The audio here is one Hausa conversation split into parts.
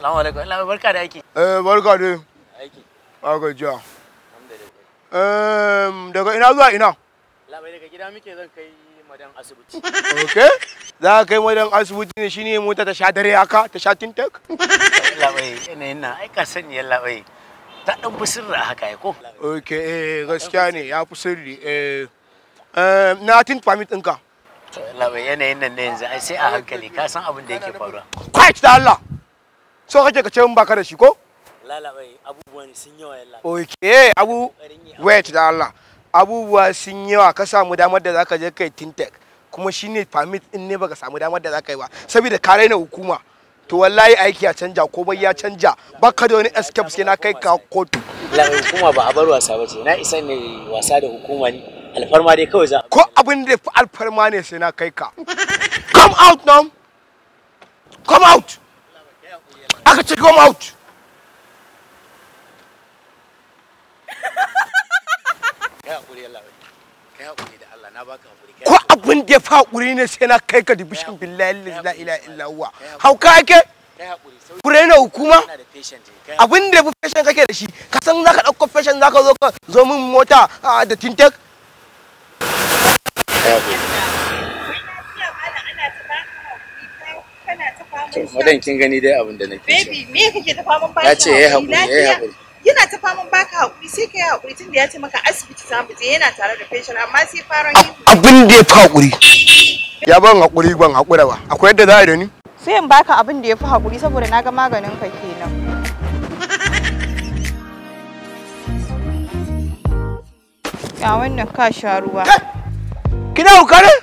Assalamu alaikum. Allah barka da aiki. Barka dai. Aiki. Aka jiya. Alhamdulillah. Daga ina zuwa ina? Labai daga gida muke zan kai madan asibiti. Okay. Za ka kai madan asibiti ne shine mota ta sha dare haka ta sha tintek? Labai yanayin nan ai ka sani yalla bai. Ta dan fi sirri a haka ai ko? Okay, gaskiya ne ya fi sirri. Na tint permit ɗinka. To labai yanayin nan ne yanzu ai sai a hankali ka san abin da yake faruwa. Quiet da Allah. So kake ka ce mun baka da shi ko? Lalabai abubuwan sun yawa yalla. Okay, abu wait da Allah. Abubuwa sun yawa ka samu damar da zaka je kai tintek kuma shine permit din ne baka samu damar da zaka yi ba saboda ka raina hukuma. To wallahi aiki ya canja komai ya canja baka da wani escape sai na kai ka kotu. Labai hukuma ba a bar wasa ba ce na isa ne wasa da hukuma ne alfarma dai kawai za ko abin da fi alfarma ne sai na kai ka. Come out now. Come out. Aka ce come out. Ko abin da ya fi haƙuri ne sai na kai ka dibishin billahi la ilaha illa huwa. Hauka ake? Ku raina hukuma? Abin da ya fi fashion kake da shi, ka san za ka ɗauko fashion za ka zo ka zo min mota da tintek? Madan kin gani dai abin da nake so. Baby, me kake ta faman bashi? Ya ce yayi haƙuri, yayi haƙuri. Yana ta faman baka haƙuri sai ka yi haƙuri tunda ya ce maka asibiti za mu je yana tare da patient amma sai faran ihu. Abin da ya fi haƙuri. Ya ban haƙuri ban haƙura ba. Akwai yadda za a yi da ni? Sai in baka abin da ya fi haƙuri saboda na ga maganin ka kenan. Ya wannan ka sha ruwa. Kina hauka ne?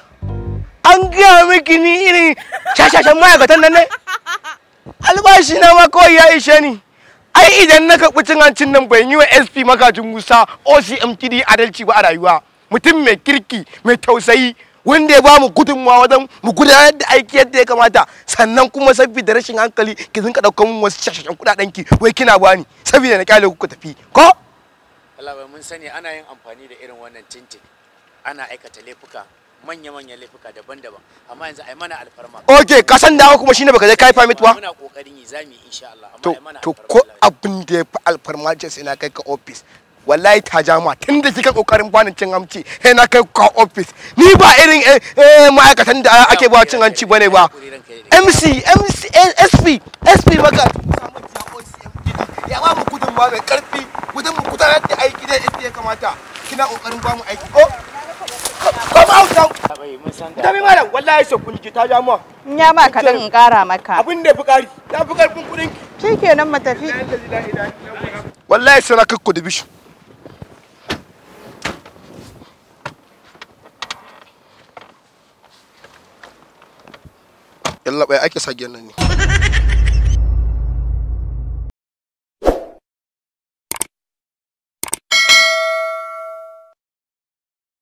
An gaya miki ni irin shashashan ma'aikatan nan ne? Albashi na ma kawai ya ishe ni. Ai idan na karɓi cin hancin nan ban yi wa SP Magajin Musa OCMTD adalci ba a rayuwa. Mutum mai kirki, mai tausayi, wanda ya ba mu gudunmawa wajen mu gudanar da aiki yadda ya kamata. Sannan kuma saboda rashin hankali ki zinka ɗaukar mun wasu shashashan kuɗaɗen ki wai kina bani saboda na kyale ku tafi. Ko? Allah bai mun sani ana yin amfani da irin wannan tintin. Ana aikata laifuka manya-manyan laifuka daban-daban amma yanzu ai mana alfarma. Okay, ka san dawo kuma shine baka je kai permit ba? Muna kokarin yi zamu yi insha Allah amma To ai mana to alfarma. ko abin da ya fi alfarma ce sai na kai ka office. Wallahi ta jama tun da kika kokarin bani cin hanci sai na kai ka office. Ni ba irin ma'aikatan da ake ba cin hanci bane ba. MC MC SP SP maka ya ba mu gudunmawa mai karfi gudun mu gudanar da aiki da yadda ya kamata. Kina kokarin ba mu aiki. Oh, come out now. Bai mun san da. Tafi malam wallahi sai kun ji ta jama. In ya ma kaɗan in ƙara maka. Abin da ya fi ƙari ya fi ƙarfin kuɗin ki. Shikenan mu tafi. Wallahi sai na kai ku division. Yalla bai ake sa nan ne.